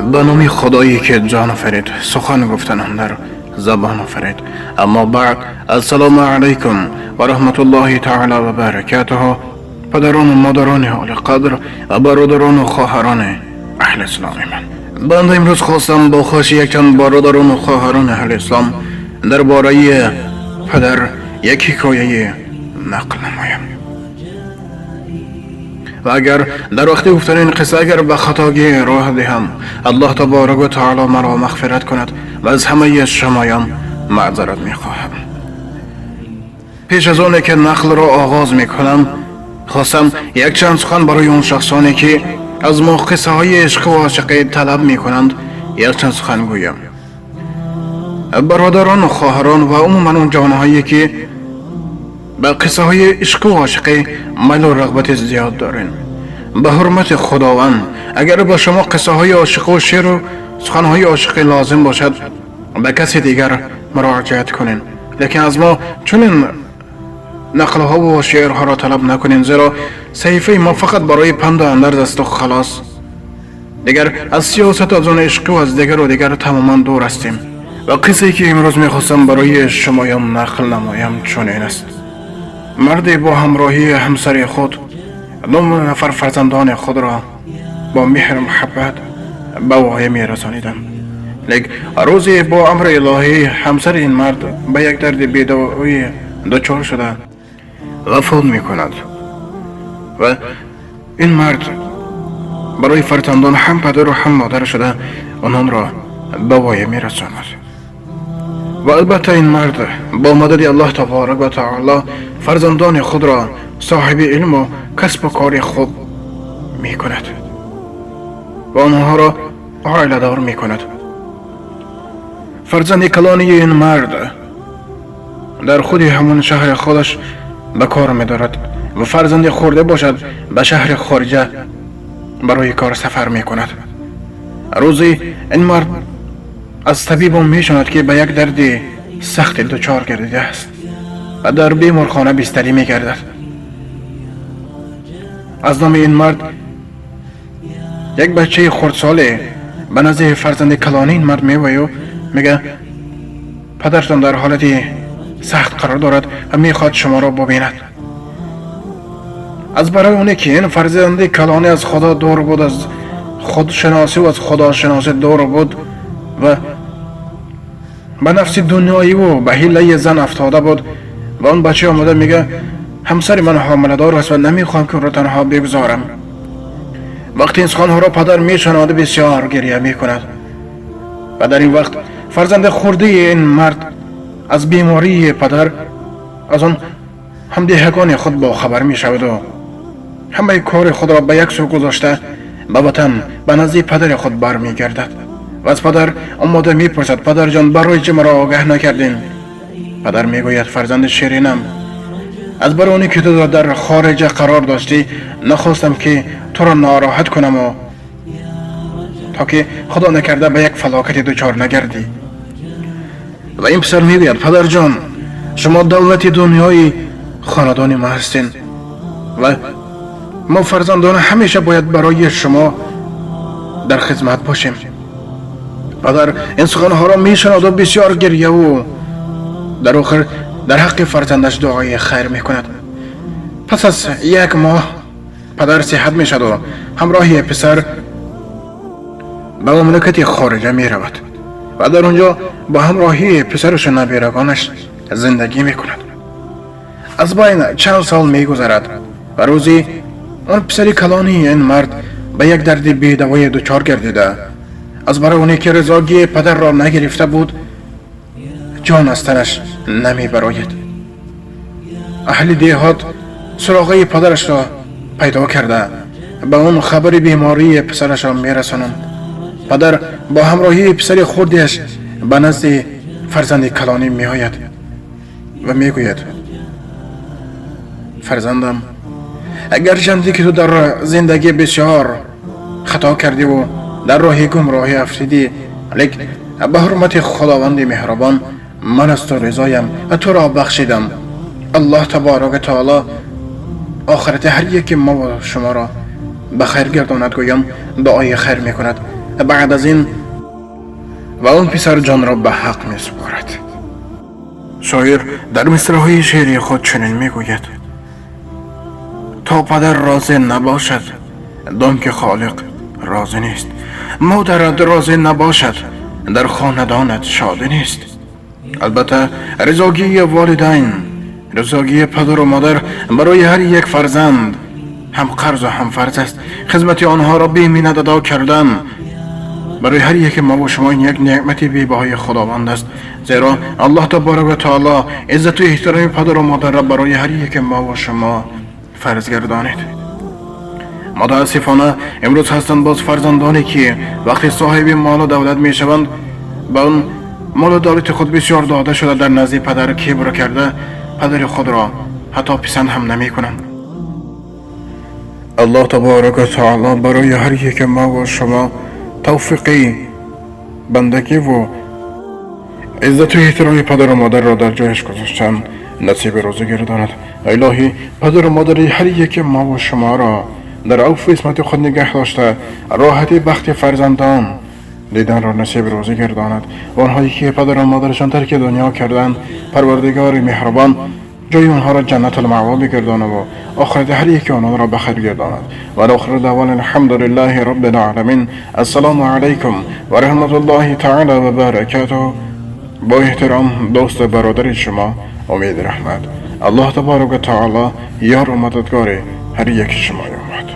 Ба номи Худое ки ҷон офарид, сухан гуфтан андар забон офарид. Аммо баъд, ассалому алайкум ва раҳматуллоҳи таъоло ва баракатуҳу. Падарону модарони олиқадр ва бародарону хоҳарони аҳли исломи ман, банда имрӯз хостам бо хоҳиши якчанд бародарону хоҳарони аҳли ислом дар бораи падар як ҳикояе нақл намоям. Ва агар дар вақти гуфтани ин қисса агар ба хатогӣ роҳ диҳам, Аллоҳ таборак ва таоло маро мағфират кунад ва аз ҳамаи шумоён маъзарат мехоҳам. Пеш аз оне ки нақлро оғоз мекунам, хостам якчанд сухан барои он шахсоне ки аз мо қиссаҳои ишқу ошиқӣ талаб мекунанд, якчанд сухан гӯям. Бародарону хоҳарон ва умуман он ҷавонҳое ки ба қиссаҳои ишқу ошиқӣ майлу рағбати зиёд дорем, ба ҳурмати Худованд, агар ба шумо қиссаҳои ошиқу шеъру суханҳои ошиқӣ лозим бошад, ба каси дигар муроҷиат кунем, лекин аз мо чунин нақлҳову шеърҳоро талаб накунем, зеро саҳифаи мо фақат барои панду андарз асту халос. Дигар аз сиёсату аз он ишқу аз дигару дигар тамоман дур ҳастем. Ва қиссае ки имрӯз мехостам барои шумоён нақл намоям, чунин аст. Марде бо ҳамроҳии ҳамсари худ ду нафар фарзандони худро бо меҳру муҳаббат ба воя мерасониданд. Лек рӯзе бо амри илоҳӣ ҳамсари ин мард ба як дарди бедавоӣ дучор шуда вафот мекунад ва ин мард барои фарзандон ҳам падару ҳам модар шуда ононро ба воя мерасонад. Ва албатта, ин мард бо мадади Аллоҳ таборак ва таоло фарзандони худро соҳиби илму касбу кори хуб мекунад ва онҳоро оиладор мекунад. Фарзанди калони ин мард дар худи ҳамон шаҳри худаш ба кор медорад ва фарзанди хурде бошад, ба шаҳри хориҷа барои кор сафар мекунад. Рӯзе ин мард аз табибон мешунад, ки ба як дарди сахти дучор гардидааст ва дар беморхона бистарӣ мегардад. Аз номи ин мард як бачаи хурдсоле ба назди фарзанди калони ин мард меояю мега: «Падартон дар ҳолати сахт қарор дорад ва мехоҳад шуморо бубинад». Аз барои оне ки ин фарзанди калонӣ аз Худо дур буд, аз худшиносӣ ва аз худошиносӣ дур буд ва ба нафси дунёиву ба ҳиллаи зан афтода буд, ва он бача омада мега: «Ҳамсари ман ҳомиладор аст ва намехоҳам, ки ӯро танҳо бигузорам». Вақти ин суханҳоро падар мешунавад, бисёр гиря мекунад. Ва дар ин вақт фарзанди хурдии ин мард аз бемории падар аз он ҳамдеҳагони худ бохабар мешаваду ҳамаи кори худро ба як сӯ гузошта, ба ватан, ба назди падари худ бармегардад ва аз падар омода мепурсад: «Падарҷон, барои чӣ маро огаҳ накардин?» Падар мегӯяд: «Фарзанди ширинам, аз барои оне ки ту дар хориҷа қарор доштӣ, нахостам, ки туро нороҳат кунаму то ки Худо накарда ба як фалокате дучор нагардӣ». Ва ин писар мегӯяд: «Падарҷон, шумо давлати дунёи хонадони ма ҳастен ва мо фарзандон ҳамеша бояд барои шумо дар хизмат бошем». Падар ин суханҳоро мешунаду бисёр гирьяву дар охир дар ҳаққи фарзандаш дуои хайр мекунад. Пас аз як моҳ падар сиҳат мешаваду ҳамроҳи писар ба мамлакати хориҷа меравад ва дар он ҷо бо ҳамроҳии писарашу набирагонаш зиндагӣ мекунад. Аз байн чанд сол мегузарад ва рӯзе он писари калонии ин мард ба як дарди бедавое дучор гардида, аз барои оне ки ризогии падарро нагирифта буд, ҷон аз танаш намебарояд. Аҳли деҳот суроғаи падарашро пайдо карда, ба он хабари бемории писарашро мерасонанд. Падар бо ҳамроҳии писари хурдиаш ба назди фарзанди калонӣ меояд ва мегӯяд: «Фарзандам, агарчанде ки ту дар зиндагӣ бисёр хато кардиву дар роҳи гумроҳӣ афтидӣ, лек ба ҳурмати Худованди меҳрубон ман аз ту ризоям ва туро бахшидам. Аллоҳ таборака таоло охирати ҳар яки мо ва шуморо ба хайр гардонад», гӯям, дуои хайр мекунад. بعد از این و آن پسر جان را به حق می سپارد. شاعر در مصرع‌های شعری خود چنین میگوید: تا پدر راضی نباشد دان که خالق راضی نیست، مادرت راضی نباشد در خاندانت شادی نیست. البته رضاگی والدین، رضاگی پدر و مادر برای هر یک فرزند هم قرض و هم فرض است. خدمت آنها را بی‌منت ادا کردن برای هر یک ما و شما این یک نعمت بی‌بهای خداوند است، زیرا الله تبارک و تعالی عزت و احترام پدر و مادر را برای هر یک ما و شما فرض گردانید. متاسفانه امروز هستند باز فرزندانی که وقتی صاحب مال و دولت میشوند به آن مال و دولت خود بسیار داده شده در نزد پدر کبر کرده پدر خود را حتی پسند هم نمی کنند. الله تبارک و تعالی برای هر یک ما و شما توفیقی بندگی و عزت و احترام پدر و مادر را در جایش گذاشتن نصیب روزی گرداند. الهی پدر و مادر هر یک ما و شما را در عفو عصمت خود نگه داشته راحتی بخت فرزندان دیدن را نصیب روزی گرداند. و آنهایی که پدر و مادرشان ترک دنیا کردند پروردگار مهربان جای آنها را جنت المأوا بگرداند و آخرت هر یک آنان را بخیر گرداند. و آخر دعوانا الحمد لله رب العالمین. السلام علیکم و رحمت الله تعالی و برکاته. با احترام دوست برادر شما امید رحمت. الله تبارک و تعالی یار و مددگار هر یک شما باد.